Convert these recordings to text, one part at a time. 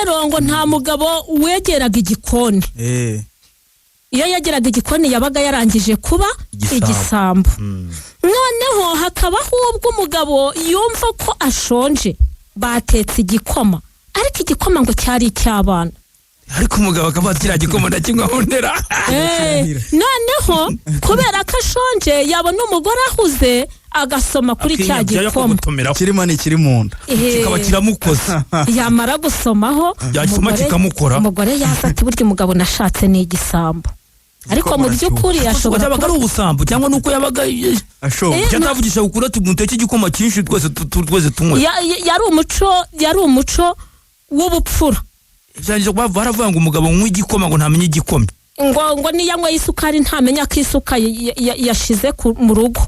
rero ngo nta mugabo wegeraga igikoni. Iyo yageraga igikoni yabaga yarangije kuba Igisambo. igisambo. Noneho hakabaho ubwo umugabo yumva ko ashonje, batetse igikoma, ariko igikoma ngo cyari icy'abana. Ariko umugabo akaba ati: "Kiriya gikoma ndakinywa ndera." Noneho kubera ko ashonje, yabona umugore ahuze, agasoma kuri cya gikoma. Kirimo ni ikiri mu nda. Kikaba kiramukoze. Yamara gusomaho, Yagisoma kikamukora. Umugore yaza ati: "Burya umugabo nashatse ni igisambo." Ariko mu by'ukuri ashobora Yabaga ari kuba ubusambo cyangwa nuko yabaga Ashobora. Cyatavugisha ukuri ati: "Muteke igikoma cyinshi, twese twese tunywe." Yari umuco w'ubupfura. Byangije kuba baravuga ngo umugabo nywa igikoma ngo ntamenye igikomye. Ngo niyo anyweye isukari ntamenya ko isuka yashize mu rugo.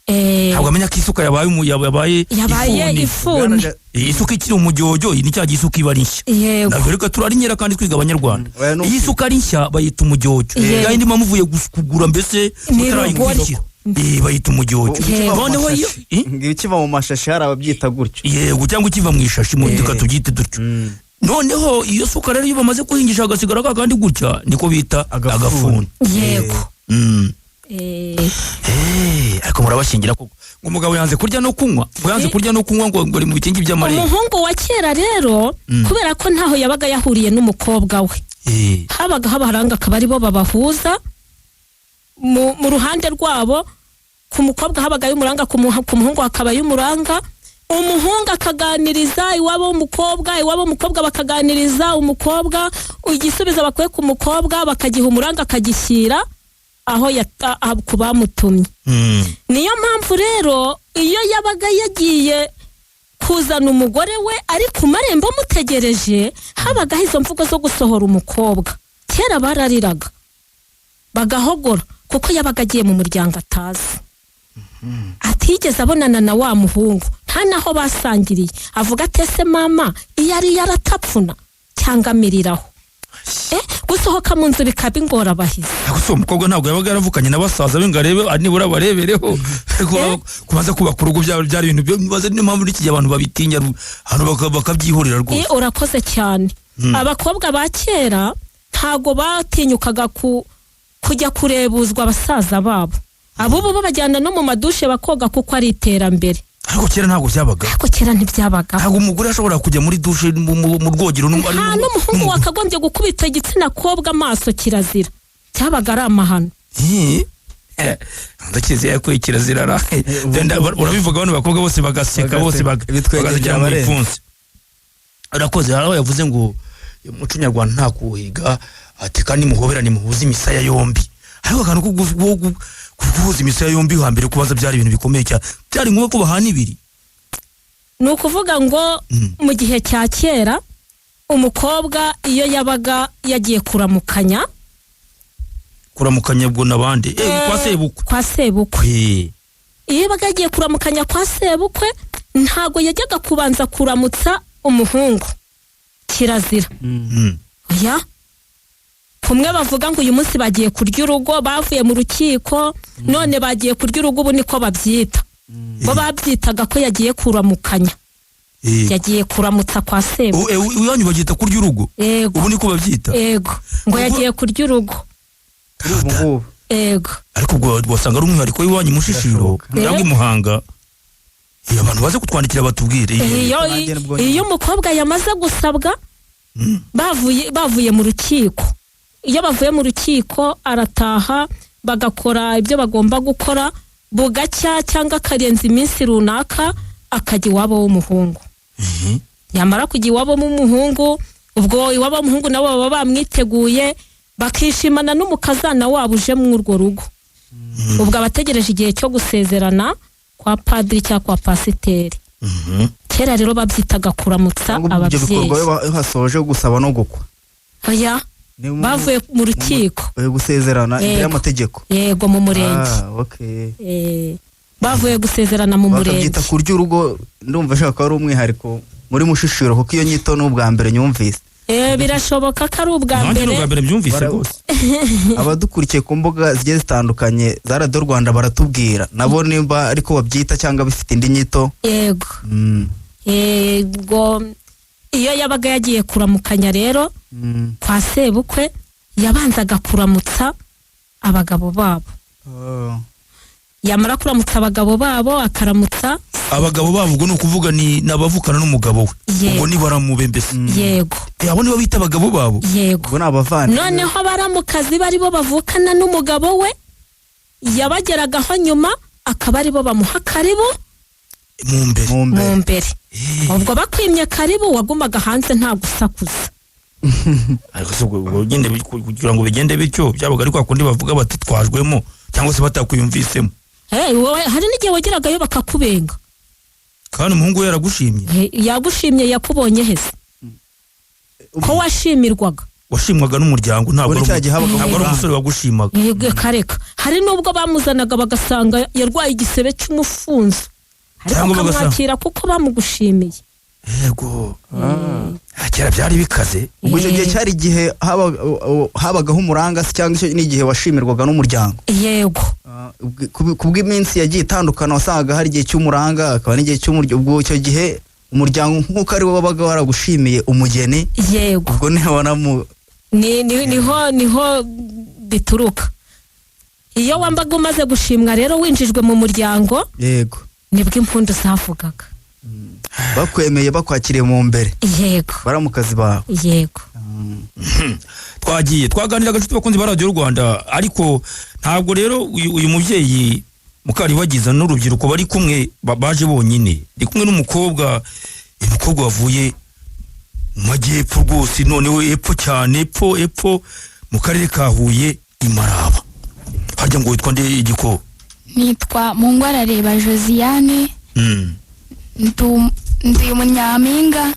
Ay, ntabwo amenya ko isuka yabaye yabaye Yabaye ifuni. ifuni. Iyi isuka ikiri umujyojyo, iyi ni cya gihe isuka iba ari nshya. Ntabwo reka turarinyera kandi twiga abanyarwanda. Oya, ni Iyi isuka ari nshya bayita umujyojyo. Ya yindi muba muvuye kugura mbese Ni mutarayigurikira. Bayita umujyojyo. Ikiva mu Noneho iyo mashashi. Ngo ikiva mu mashashi hari ababyita gutyo. Yego, cyangwa ikiva mu ishashi mu reka tubyite dutyo. Noneho iyo suka rero, iyo bamaze kuhingisha hagasigara ka kandi gutya, niko bita Agafuni. agafuni. Ariko murabashingira koko ngo umugabo yanze kurya no kunywa, ngo yanze kurya no kunywa, ngo ari mu bikingi by'amarembo. Umuhungu wa kera rero, kubera ko ntaho yabaga yahuriye n'umukobwa we, habagaho abaranga, akaba aribo babahuza mu ruhande rwabo. Ku mukobwa habagayo umuranga, ku muhungu hakabayo umuranga. Umuhungu akaganiriza iwabo w'umukobwa, iwabo w'umukobwa bakaganiriza umukobwa. Igisubizo bakuye ku mukobwa bakagiha umuranga, akagishyira aho ku bamutumye. Niyo mpamvu rero iyo yabaga yagiye kuzana umugore we, ari ku marembo amutegereje, habagaho izo mvugo zo gusohora umukobwa. Kera barariraga, bagahogora, kuko yabaga agiye mu muryango atazi, atigeze abonana na wa muhungu, nta naho basangiriye. Avuga ati: "Ese mama iyo ari yaratapfuna cyangwa amiriraho?" Gusohoka mu nzu bikaba ingorabahizi. Ariko si uwo mukobwa ntabwo yabaga yaravukanye na basaza be ngo arebe nibura barebereho? Ariko kubanza kubaka urugo byari ibintu bibaza, niyo mpamvu n'iki gihe abantu babitinya, abantu bakabyihorera rwose. Urakoze cyane. Abakobwa ba kera ntago batinyukaga kujya kurebuzwa abasaza babo. Abubu bo bajyana no mu madushe bakoga kuko ari iterambere. Ariko kera ntabwo byabaga. Ariko kera ntibyabagaho. Ntabwo umugore ashobora kujya muri dushe mu rwogero ari Nta n'umuhungu wakagombye gukubita igitsina kobwa amaso, kirazira, cyabaga ari amahano. Ndakizi ko kirazira ra. Urabivuga bano bakobwa bose bagaseka bose. Ibitwenge Bagasekera mu byabarenze. bipfunsi. Urakoze. Hari aho yavuze ngo umuco nyarwanda nta kuhiga, ati kandi muhoberane muhuze imisaya yombi. Ariko akantu ko guhuza imisaya yombi hambere kubaza byari ibintu bikomeye cyane, byari ngombwa ko bahana ibiri. Ni ukuvuga ngo mu gihe cya kera umukobwa iyo yabaga yagiye kuramukanya, Kuramukanya ubwo n'abandi kwa sebukwe. Kwa sebukwe. Iyo yabaga yagiye kuramukanya kwa sebukwe, ntago yajyaga kubanza kuramutsa umuhungu, kirazira. Oya, kumwe bavuga ngo uyu munsi bagiye kurya urugo, bavuye mu rukiko none bagiye kurya urugo, ubu niko babyita. Bo babyitaga ko yagiye kuramukanya, yagiye kuramutsa kwa sebukwe. Iwanyu babyita kurya urugo? Yego. Ubu niko babyita? Yego, ngo yagiye kurya urugo. Kuri ubu ngubu. Yego. Ariko ubwo wasanga ari umwihariko w'iwanyu Mushishiro Birashoboka. cyangwa i Muhanga. Iyo abantu baze kutwandikira batubwire. Iyo Nanjye nibwo nyine. iyo umukobwa yamaze gusabwa, bavuye mu rukiko, iyo bavuye mu rukiko arataha, bagakora ibyo bagomba gukora, bugacya cyangwa akarenza iminsi runaka, akajya iwabo w'umuhungu. Yamara kujya iwabo w'umuhungu, ubwo iwabo w'umuhungu nabo baba bamwiteguye, bakishimana n'umukazana wabo uje muri urwo rugo. Ubwo aba ategereje igihe cyo gusezerana kwa padiri cyangwa kwa pasiteri. Kera rero babyitaga kuramutsa Cyangwa ibyo ababyeyi. bikorwa iyo hasoje gusaba no gukwa? Oya, bavuye mu rukiko. Gusezerana imbere Yego. y'amategeko. Yego, mu murenge. Ah, okay. Bavuye gusezerana mu murenge. Bakabyita kurya urugo. Ndumva ashaka ko ari umwihariko muri Mushishiro, kuko iyo nyito ni ubwa mbere nyumvise. Birashoboka ko ari ubwa Nanjye ni mbere. ubwa mbere mbyumvise rwose. Abadukurikiye ku mbuga zigiye zitandukanye za Radiyo Rwanda baratubwira nabo nimba ariko babyita cyangwa bifite indi nyito. Yego. Yego. Iyo yabaga yagiye kuramukanya rero kwa sebukwe, yabanzaga kuramutsa abagabo babo. Yamara kuramutsa abagabo babo, akaramutsa Abagabo babo, ubwo ni ukuvuga ni abavukana n'umugabo we? Yego. Ubwo ni baramube mbese? Yego. Abo nibo bita abagabo babo? Yego. Ubwo ni abavandimwe. Noneho abaramukazi bari bo bavukana n'umugabo we, yabageragaho nyuma, akaba aribo bamuha karibu. Mu mbere. Mu Mu mbere. mbere. Ubwo bakwimye karibu, wagumaga hanze nta gusakuza. Ariko se ubwo nyine kugira ngo bigende bityo, byabaga ari kwa kundi bavuga bati twajwemo, cyangwa se batakwiyumvisemo? Hey, wowe, hari n'igihe wageragayo bakakubenga. Kandi umuhungu we yaragushimye. Yagushimye, yakubonye hese ko washimirwaga? Washimwaga n'umuryango, ntabwo Ubwo ari ni cya gihe habagaho ntabwo ari umuranga. umusore wagushimaga. Yego, kareka, hari n'ubwo bamuzanaga bagasanga yarwaye igisebe cy'umufunzo, ariko Cyangwa ukamwakira kuko bamugushimiye. Yego. Ah, kera byari bikaze. Ubwo icyo gihe cyari igihe habagaho umuranga se, cyangwa icyo ni igihe washimirwaga n'umuryango? Yego. Ku bw'iminsi yagiye itandukana, wasangaga hari igihe cy'umuranga, hakaba n'igihe cy'umuryango. Ubwo icyo gihe umuryango nk'uko ari wo wabaga waragushimiye umugeni, ubwo niho wanamu Niho bituruka. Iyo wambaga umaze gushimwa rero, winjijwe mu muryango, nibwo impundu zavugaga. Bakwemeye, bakwakiriye mu mbere, baramukazi bawe. Yego. Twagiye twaganiraga, inshuti bakunzi ba Radiyo Rwanda, ariko ntabwo rero uyu mubyeyi Mukaribagiza n'urubyiruko bari kumwe baje bonyine. Ndi kumwe n'umukobwa, uyu mukobwa wavuye mu majyepfo rwose, noneho epfo cyane, epfo epfo mu karere ka Huye, i Maraba. Harya ngo witwa nde, igiko? Nitwa Mungwarareba Josiane. Ndi umunyampinga,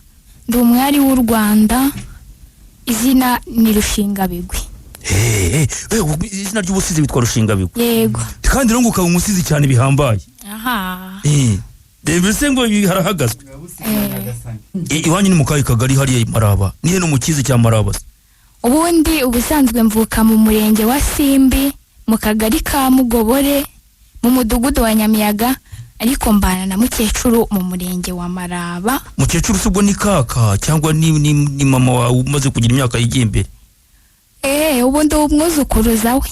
ndi umwari w'u Rwanda, izina ni Rushingabigwi. Hey, hey, izina ry'ubusizi witwa Rushingabigwi? Yego. Kandi rero ngo ukaba umusizi cyane bihambaye. Aha. Mbese ngo harahagazwe. Iwanyu ni mu kahe kagari hariya i Maraba? Nihe no mu kizi cya Maraba se? Ubundi ubusanzwe mvuka mu murenge wa Simbi, mu kagari ka Mugobore, mu mudugudu wa Nyamiyaga, ariko mbana na mukecuru mu murenge wa Maraba. Mukecuru se ubwo ni kaka cyangwa ni mama wawe umaze kugira imyaka yigiye imbere? Ubu ndi umwuzukuruza we.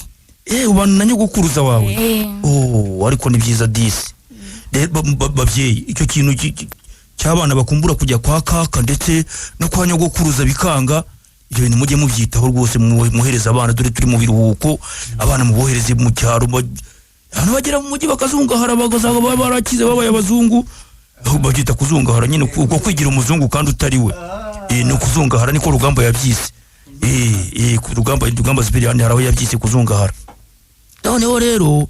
Ubana na nyogokuruza wawe? Eh. Oh, ariko ni byiza disi. Rero babyeyi, icyo kintu cy'abana bakumbura kujya kwa kaka ndetse no kwa nyogokuruza bikanga, ibyo bintu mujye mubyitaho rwose, muhereze abana. Dore turi mu biruhuko, abana mubohereze mu cyaro. Abantu bagera mu mujyi bakazungahara, bagasanga baba barakize, babaye abazungu. Aho babyita kuzungahara nyine, uko kwigira umuzungu kandi utari we. Ni ukuzungahara, niko Rugamba yabyise. Ku Rugamba Sipiriyani hari aho yabyise kuzungahara. Noneho rero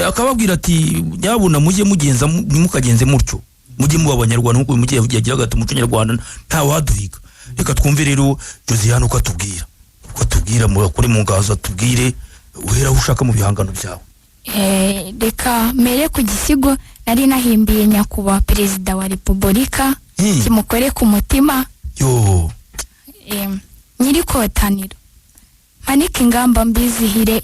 akababwira ati nyabuna mujye mugenza ntimukagenze mutyo, mujye muba abanyarwanda nk'uko uyu mubyeyi yagiraga ati umuco nyarwanda nta waduhiga. Reka twumve rero Josiane uko atubwira kuri mu nganzo, atubwire uhera aho ushaka mu bihangano byawe. Reka mere ku gisigo nari nahimbiye nyakubahwa Perezida wa Repubulika, kimukore ku mutima. Yo. Nyirikotaniro, mpanike ingamba mbizihire,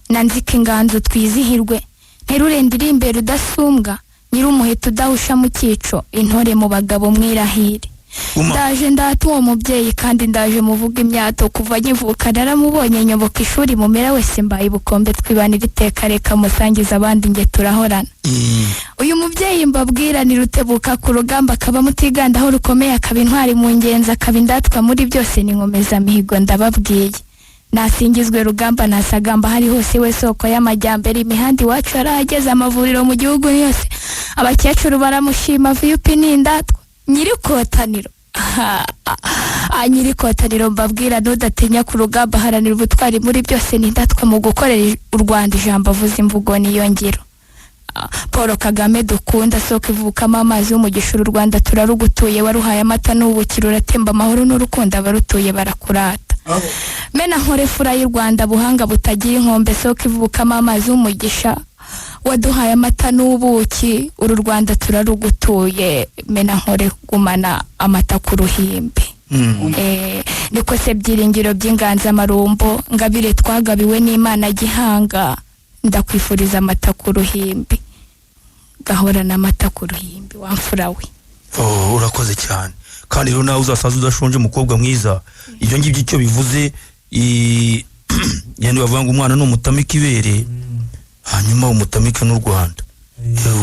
nanzike inganzo twizihirwe, nterure ndirimbe rudasumbwa, nyir'umuheto udahusha mu cyico, intore mu bagabo mwirahire. Guma. Ndaje ndata uwo mubyeyi, kandi ndaje muvuga imyato. Kuva nkivuka naramubonye, nyoboka ishuri mumera wese, mbaye ubukombe twibanira iteka. Reka musangiza abandi, nge turahorana. Uyu mubyeyi mbabwira ni Rutebuka ku rugamba, akaba mutiganda aho rukomeye, akaba intwari mu ngenzi, akaba indatwa muri byose, ni nkomezamihigo ndababwiye. Nasingizwe Rugamba, nasagamba hari hose, we soko y'amajyambere. Imihanda iwacu yarahageze, amavuriro mu gihugu yose, abakecuru baramushima. VUP ni indatwa, nyirikotaniro. Nyirikotaniro mbabwira ntudatinya ku rugamba, haranira ubutwari muri byose, ni indatwa mu gukorera u Rwanda, ijambo avuze imvugo niyo ngiro. Paul Kagame dukunda, soko ivukamo amazi y'umugisha, uru Rwanda turarugutuye, waruhaye amata n'ubuki, ruratemba amahoro n'urukundo, abarutuye barakurata. Mena nkore fura y'u Rwanda, buhanga butagira inkombe, soko ivukamo amazi y'umugisha, waduhaye amata n'ubuki, uru Rwanda turarugutuye, mena nkore gumana amata ku ruhimbi. Niko se byiringiro by'inganzamarumbo, ngabire twagabiwe n'Imana gihanga, ndakwifuriza amata ku ruhimbi, gahorana amata ku ruhimbi wamfura we. Oh, urakoze cyane. Kandi rero nawe uzasaza udashonje, umukobwa mwiza. Ibyo ngibyo icyo bivuze, yani bavuga ngo umwana ni umutamika ibere, hanyuma umutamike n'u Rwanda.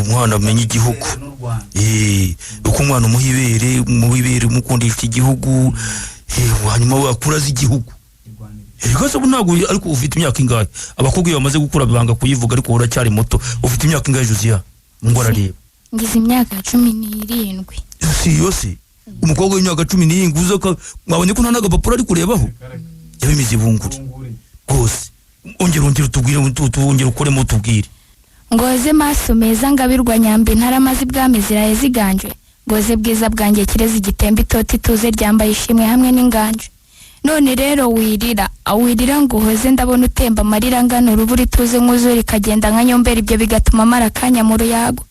Umwana amenye igihugu. Uko umwana umuha ibere, umuha ibere, umukundisha igihugu, hanyuma we akura azi igihugu. Rwose ubu ntabwo, ariko ufite imyaka ingahe? Abakobwa iyo bamaze gukura banga kuyivuga, ariko wowe uracyari muto. Ufite imyaka ingahe, Josiya? Ngo arareba. Ngize imyaka 17. Si yo se umukobwa w'imyaka 17 uza mwabonye ko nta n'agapapuro ari kurebaho, yabimize bunguri rwose. Ongera utubwire, ongera ukoremo utubwire. Ngoze maso meza, ngabirwa nyambi, ntaramaze ibwami ziraye ziganje. Ngoze bwiza bwanjye, kirezi igitemba itoto, ituze ryambaye ishimwe hamwe n'inganje. None rero wirira, wirira ngo uhoze, ndabona utemba amarira angana urubura, ituze nk'uzura rikagenda nka nyombera, ibyo bigatuma amara akanya mu ruyago.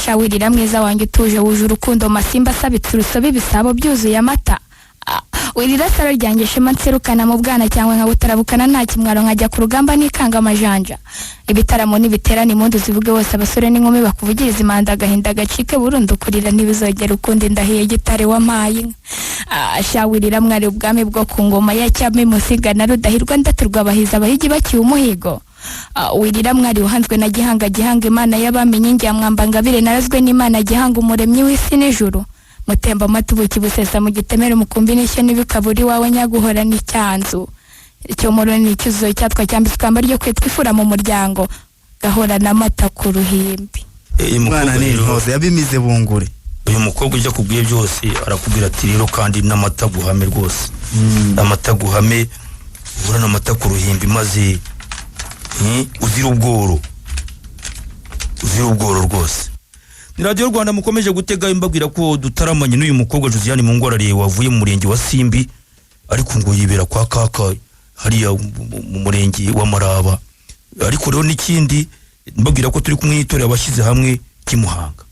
Sha wirira mwiza wanjye, utuje wuje urukundo, masimba asabitse urusobe, ibisabo byuzuye amata. Wirira saro ryanjye, shema nserukana mu bwana cyangwa nkabutarabukana nta kimwaro, nkajya ku rugamba nikanga amajanja. Ibitaramo nibiterane, impundu zivuge hose, abasore n'inkumi bakuvugiriza imanda, agahinda gacike burundu, kurira ntibizogera ukundi, ndahiye gitare wampaye inka. Sha wirira mwari ubwami bwo ku ngoma ya cyami, musiga na Rudahirwa, ndaturwa abahizi, abahigi bakiye umuhigo. Wirira mwari uhanzwe na Gihanga, Gihanga Imana y'abamenye, ingi ya mwamba ngabire narazwe n'Imana, Gihanga umuremyi w'isi n'ijuru. Mutemba amata ubuki busesa mu gitemere, umukumbi n'ishyo n'ibikaburi iwawe, nyaguhora n'icyanzu icyomoro ni icyuzuzo cyatwa cyambitswe ikamba ryo kwitwa ifura mu muryango, gahorana amata ku ruhimbi. Uyu Umwana mukobwa ni rero, intozo yabimize bunguri. Uyu mukobwa ujya kubwiye byose, arakubwira ati rero kandi n'amata guhame rwose, amata guhame, uhorane amata ku ruhimbi, maze uzira ubworo, uzira ubworo rwose. Ni Radiyo Rwanda mukomeje gutega, mbabwira ko dutaramanye n'uyu mukobwa Josiane Mungwarariye wavuye mu murenge wa Simbi, ariko ngo yibera kwa kaka hariya mu murenge wa Maraba. Ariko rero n'ikindi, mbabwira ko turi kumwe n'itorero Abashyize Hamwe cy'imuhanga.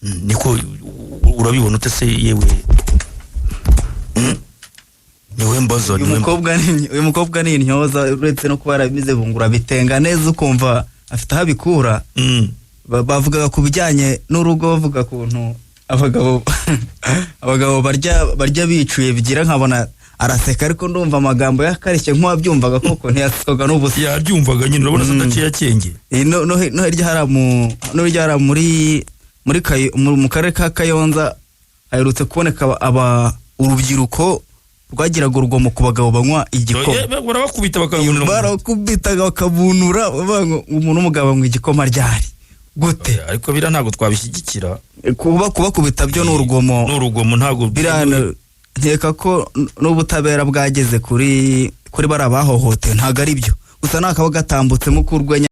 Niko urabibona ute se yewe? Niwe mbaza. Uyu Niwe mukobwa ni uyu mukobwa ni intyoza, uretse no kuba yarabize bungura, bitenga neza, ukumva afite aho abikura. Bavugaga ku bijyanye n'urugo, bavuga kuntu abagabo barya bicuye, bigira nkabona araseka, ariko ndumva amagambo yakarishye nk'uwabyumvaga koko, ntiyasekaga n'ubusa. Yabyumvaga nyine, urabona se adaciye akenge. No hirya hariya mu no hirya hariya muri muri Kayo- mu mu karere ka Kayonza haherutse kuboneka aba urubyiruko rwagiraga urugomo ku bagabo banywa igikoma. Barabakubita bakabunura. Barakubitaga bakabunura, bavuga ngo umuntu w'umugabo anywa igikoma ryari, gute? Ariko biriya ntabwo twabishyigikira. Kuba kubakubita byo ni urugomo. Ni urugomo, ntabwo Biriya nkeka ko n'ubutabera bwageze kuri bariya bahohotewe, ntabwo ari byo gusa, ni akaba gatambutsemo k'urwenya.